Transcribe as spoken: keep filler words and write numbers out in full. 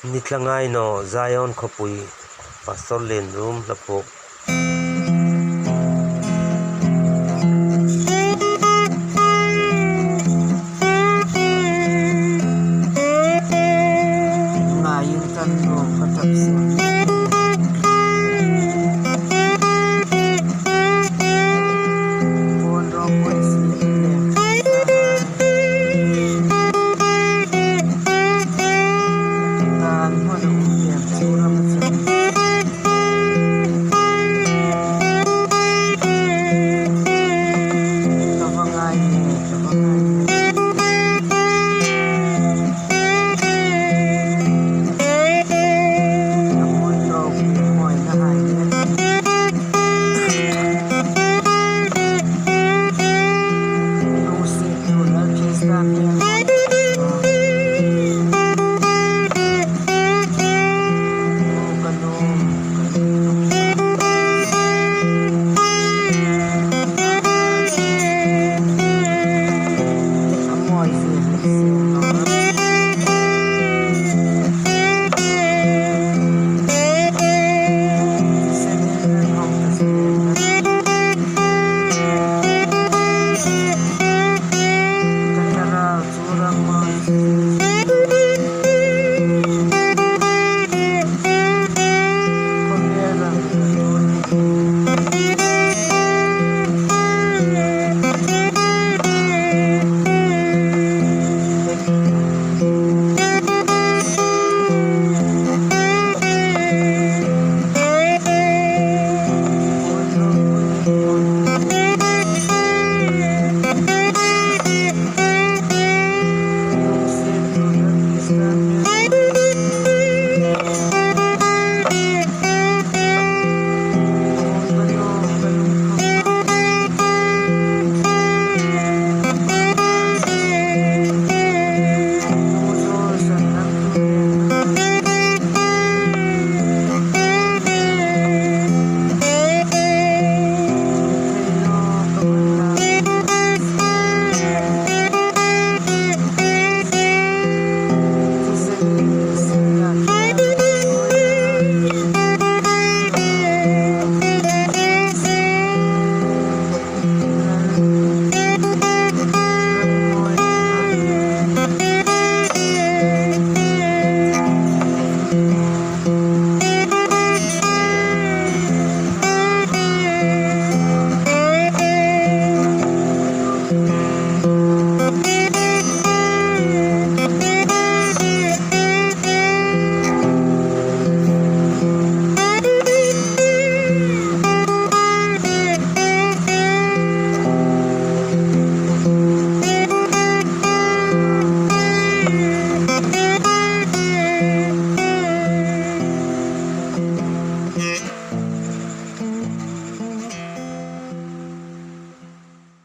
Ni tla ngai naw Zion khawpui, Pastor Lenrum hla phuok. Ngaiin kan nuom ka tak sawm. Puon rawng puon si le. Kan hmun a um liam chu ram a chang. Ka va ngai le, ka va ngai le. Ka hmun ro, mawi na hai le. Lungsiet tu Lal Krista hmel.